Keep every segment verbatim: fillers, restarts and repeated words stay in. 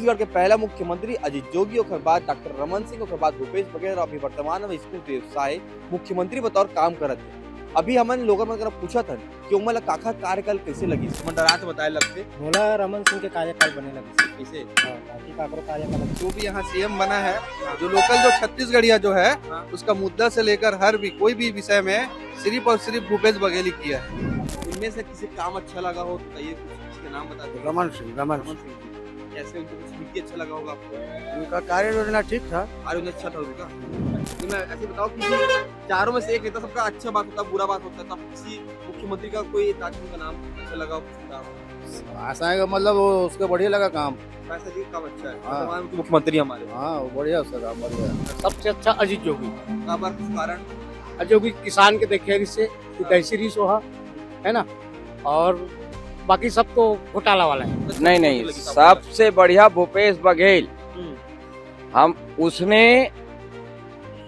छत्तीसगढ़ के पहला मुख्यमंत्री अजीत जोगी, ओकर बाद डॉक्टर रमन सिंह, ओकर बाद भूपेश बघेल, अभी वर्तमान में स्कूल व्यवसाय मुख्यमंत्री बतौर काम करत हे। अभी हमन लोगन मन करा पूछत हन कि ओमन ला काखर कार्यकाल कैसे लगिस। ओमन डरात बताए लगथे। मोला रमन सिंह के कार्यकाल बने लगिस। कैसे? हाँ, बाकी काकरो कार्यकाल जो भी यहाँ सीएम बना है, जो लोकल, जो छत्तीसगढ़िया जो है, हाँ। उसका मुद्दा से लेकर हर भी कोई भी विषय में सिर्फ और सिर्फ भूपेश बघेल ही किया है। इनमें से किसी काम अच्छा लगा हो तो बताइए, कुछ किसी का नाम बता दो। रमन सिंह, रमन रमन सिंह। सिंह जी। कैसे, उनको कुछ नीति अच्छा लगा होगा आपको? उनका कार्य योजना ठीक था। कार्य योजना अच्छा था उनका। तो मैं ऐसे बताओ कि चारों में से एक नेता, सबका अच्छा बात होता है, बुरा बात होता है, तब किसी मुख्यमंत्री का कोई नेता का नाम अच्छा लगा हो, कुछ काम? ऐसा है कि मतलब वो उसका बढ़िया लगा काम। वैसे जी काम अच्छा है। हाँ। वर्तमान के मुख्यमंत्री हमारे। हाँ, वो बढ़िया उसका काम, बढ़िया। सबसे अच्छा अजीत जोगी। का बार कुछ कारण? अजीत जोगी किसान के देखे रिस हे, हाँ। हितैषी रिस हे, है ना? और बाकी सब तो घोटाला वाला है। नहीं, नहीं, सबसे बढ़िया भूपेश बघेल। हम्म। हम, उसने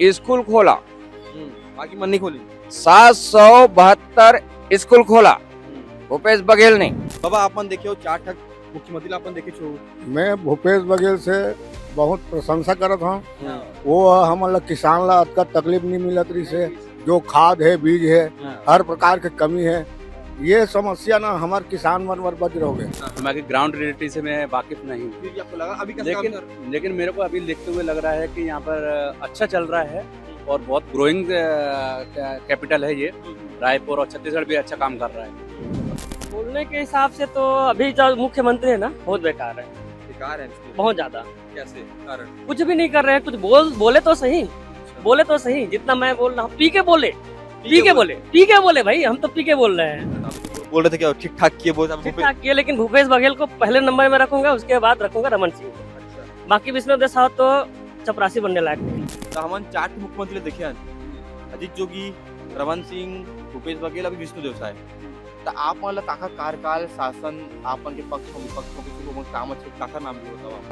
स्कूल खोला। हम्म। बाकी मन नहीं खोली। सात सौ बहत्तर स्कूल खोला हम्म। भूपेश बघेल ने। बाबा, आप मन देखे हो चार ठक मुख्यमंत्री ला अपन देखे छो? मैं भूपेश बघेल से बहुत प्रशंसा करत हूँ। हाँ। वो हमन ला, किसान ला अतका तकलीफ नहीं मिलत रही से, जो खाद है, बीज है, हाँ। हर प्रकार के कमी है, ये समस्या ना हमार किसान मन बर बच रहोगे। मैं ग्राउंड रियलिटी से मैं वाकिफ नहीं हूँ। फिर भी आपको लगा अभी कैसा काम लेकिन, चल रहा है? लेकिन मेरे को अभी देखते हुए लग रहा है कि यहाँ पर अच्छा चल रहा है और बहुत ग्रोइंग, अ, कै-, कैपिटल है ये। हम्म। रायपुर और छत्तीसगढ़ भी अच्छा काम कर रहा है। बोलने के हिसाब से तो अभी जो मुख्यमंत्री है ना, बहुत बेकार है। बेकार है इसलिए? बहुत ज्यादा। कैसे? कारण? कुछ भी नहीं कर रहे हैं, कुछ बोल, बोले तो सही, अच्छा। बोले तो सही, जितना मैं बोल रहा हूँ, पी के बोले, पी के बोले, पी के बोले भाई, हम तो पी के बोल रहे हैं। आप बोल रहे थे क्या ठीक ठाक किए, बोल, आप ठीक ठाक किए, लेकिन भूपेश बघेल को पहले नंबर में रखूंगा, उसके बाद रखूंगा रमन सिंह। अच्छा। बाकी विष्णु देव साय तो चपरासी बनने लायक नहीं। तो हमन चार ठो मुख्यमंत्री देखे हन, अजीत जोगी, रमन सिंह, भूपेश बघेल, अभी विष्णु देव साय। तो आप मन ला काखर कार्यकाल, शासन, आप मन के पक्ष में, विपक्ष में कुछ लोगों के काम अच्छे, काखर नाम भी बताओ आप।